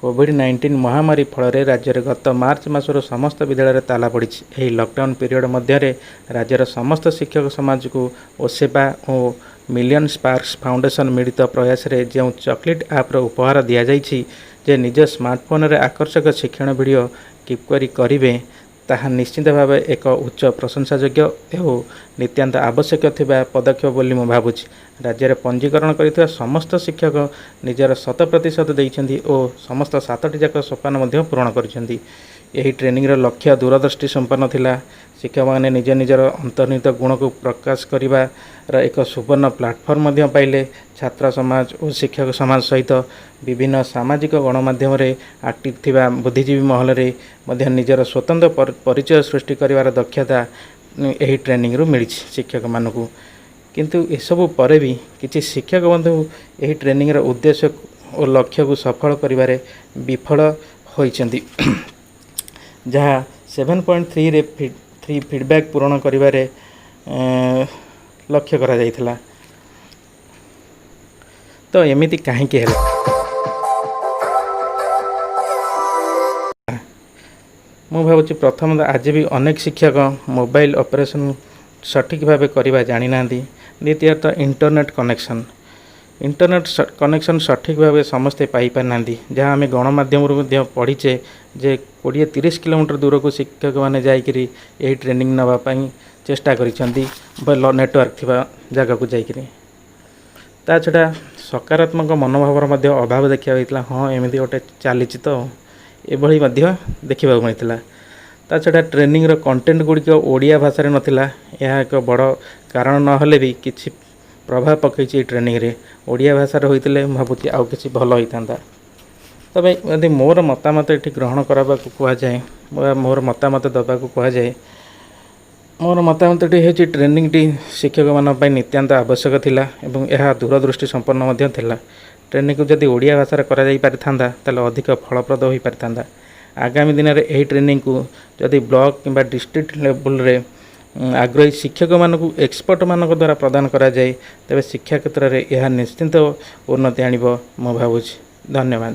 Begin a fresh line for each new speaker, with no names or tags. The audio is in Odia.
କୋଭିଡ଼-19 ମହାମାରୀ ଫଳରେ ରାଜ୍ୟରେ ଗତ ମାର୍ଚ୍ଚ ମାସରୁ ସମସ୍ତ ବିଦ୍ୟାଳୟରେ ତାଲା ପଡ଼ିଛି। ଏହି ଲକଡାଉନ୍ ପିରିୟଡ଼ ମଧ୍ୟରେ ରାଜ୍ୟର ସମସ୍ତ ଶିକ୍ଷକ ସମାଜକୁ ଓସେପା ଓ ମିଲିୟନ୍ ସ୍ପାର୍କସ୍ ଫାଉଣ୍ଡେସନ୍ ମିଳିତ ପ୍ରୟାସରେ ଯେଉଁ ଚକୋଲେଟ୍ ଆପ୍ର ଉପହାର ଦିଆଯାଇଛି ଯେ ନିଜ ସ୍ମାର୍ଟଫୋନରେ ଆକର୍ଷକ ଶିକ୍ଷଣ ଭିଡ଼ିଓ କିପରି କରିବେ, ତାହା ନିଶ୍ଚିତ ଭାବେ ଏକ ଉଚ୍ଚ ପ୍ରଶଂସାଯୋଗ୍ୟ ଓ ନିତ୍ୟାନ୍ତ ଆବଶ୍ୟକ ଥିବା ପଦକ୍ଷେପ ବୋଲି ମୁଁ ଭାବୁଛି। ରାଜ୍ୟରେ ପଞ୍ଜୀକରଣ କରିଥିବା ସମସ୍ତ ଶିକ୍ଷକ ନିଜର ଶତ ପ୍ରତିଶତ ଦେଇଛନ୍ତି ଓ ସମସ୍ତ ସାତଟି ଯାକ ସୋପାନ ମଧ୍ୟ ପୂରଣ କରିଛନ୍ତି। ଏହି ଟ୍ରେନିଂର ଲକ୍ଷ୍ୟ ଦୂରଦୃଷ୍ଟି ସମ୍ପନ୍ନ ଥିଲା। ଶିକ୍ଷକମାନେ ନିଜ ନିଜର ଅନ୍ତର୍ନିହିତ ଗୁଣକୁ ପ୍ରକାଶ କରିବାର ଏକ ସୁବର୍ଣ୍ଣ ପ୍ଲାଟଫର୍ମ ମଧ୍ୟ ପାଇଲେ। ଛାତ୍ର ସମାଜ ଓ ଶିକ୍ଷକ ସମାଜ ସହିତ ବିଭିନ୍ନ ସାମାଜିକ ଗଣମାଧ୍ୟମରେ ଆକ୍ଟିଭ୍ ଥିବା ବୁଦ୍ଧିଜୀବୀ ମହଲରେ ମଧ୍ୟ ନିଜର ସ୍ୱତନ୍ତ୍ର ପରିଚୟ ସୃଷ୍ଟି କରିବାର ଦକ୍ଷତା ଏହି ଟ୍ରେନିଂରୁ ମିଳିଛି ଶିକ୍ଷକମାନଙ୍କୁ। କିନ୍ତୁ ଏସବୁ ପରେ ବି କିଛି ଶିକ୍ଷକ ବନ୍ଧୁ ଏହି ଟ୍ରେନିଂର ଉଦ୍ଦେଶ୍ୟ ଓ ଲକ୍ଷ୍ୟକୁ ସଫଳ କରିବାରେ ବିଫଳ ହୋଇଛନ୍ତି, ଯାହା 7.3ରେ 3 ଫିଡ଼ବ୍ୟାକ୍ ପୂରଣ କରିବାରେ ଲକ୍ଷ୍ୟ କରାଯାଇଥିଲା। ତ ଏମିତି କାହିଁକି ହେଲା? ମୁଁ ଭାବୁଛି, ପ୍ରଥମତଃ ଆଜି ବି ଅନେକ ଶିକ୍ଷକ ମୋବାଇଲ ଅପରେସନ୍ ସଠିକ୍ ଭାବେ କରିବା ଜାଣିନାହାନ୍ତି। ଦ୍ୱିତୀୟତଃ, ଇଣ୍ଟରନେଟ୍ କନେକ୍ସନ୍। ଇଣ୍ଟରନେଟ୍ କନେକ୍ସନ୍ ସଠିକ୍ ଭାବେ ସମସ୍ତେ ପାଇପାରିନାହାନ୍ତି, ଯାହା ଆମେ ଗଣମାଧ୍ୟମରୁ ମଧ୍ୟ ପଢ଼ିଛେ ଯେ 20-30 କିଲୋମିଟର ଦୂରକୁ ଶିକ୍ଷକମାନେ ଯାଇକରି ଏହି ଟ୍ରେନିଂ ନେବା ପାଇଁ ଚେଷ୍ଟା କରିଛନ୍ତି, ଭଲ ନେଟୱାର୍କ ଥିବା ଜାଗାକୁ ଯାଇକରି। ତା ଛଡ଼ା ସକାରାତ୍ମକ ମନୋଭାବର ମଧ୍ୟ ଅଭାବ ଦେଖିବାକୁ ହେଇଥିଲା। ହଁ, ଏମିତି ଗୋଟେ ଚାଲିଛି ତ, ଏଭଳି ମଧ୍ୟ ଦେଖିବାକୁ ମିଳିଥିଲା। ତା ଛଡ଼ା ଟ୍ରେନିଂର କଣ୍ଟେଣ୍ଟ ଗୁଡ଼ିକ ଓଡ଼ିଆ ଭାଷାରେ ନଥିଲା। ଏହା ଏକ ବଡ଼ କାରଣ ନହେଲେ ବି କିଛି ପ୍ରଭାବ ପକାଇଛି ଏଇ ଟ୍ରେନିଂରେ। ଓଡ଼ିଆ ଭାଷାରେ ହୋଇଥିଲେ ମୁଁ ଭାବୁଛି ଆଉ କିଛି ଭଲ ହୋଇଥାନ୍ତା। ତେବେ ଯଦି ମୋର ମତାମତ ଏଠି ଗ୍ରହଣ କରିବାକୁ କୁହାଯାଏ ବା ମୋର ମତାମତ ଦେବାକୁ କୁହାଯାଏ, ମୋର ମତାମତଟି ହେଉଛି, ଟ୍ରେନିଂଟି ଶିକ୍ଷକମାନଙ୍କ ପାଇଁ ନିତ୍ୟାନ୍ତ ଆବଶ୍ୟକ ଥିଲା ଏବଂ ଏହା ଦୂରଦୃଷ୍ଟି ସମ୍ପନ୍ନ ମଧ୍ୟ ଥିଲା। ଟ୍ରେନିଂକୁ ଯଦି ଓଡ଼ିଆ ଭାଷାରେ କରାଯାଇ ପାରିଥାନ୍ତା, ତାହେଲେ ଅଧିକ ଫଳପ୍ରଦ ହୋଇପାରିଥାନ୍ତା। ଆଗାମୀ ଦିନରେ ଏହି ଟ୍ରେନିଂକୁ ଯଦି ବ୍ଲକ୍ କିମ୍ବା ଡିଷ୍ଟ୍ରିକ୍ଟ ଲେବୁଲରେ ଆଗ୍ରହୀ ଶିକ୍ଷକମାନଙ୍କୁ ଏକ୍ସପର୍ଟମାନଙ୍କ ଦ୍ୱାରା ପ୍ରଦାନ କରାଯାଏ, ତେବେ ଶିକ୍ଷା କ୍ଷେତ୍ରରେ ଏହା ନିଶ୍ଚିନ୍ତ ଉନ୍ନତି ଆଣିବ ମୁଁ ଭାବୁଛି। ଧନ୍ୟବାଦ।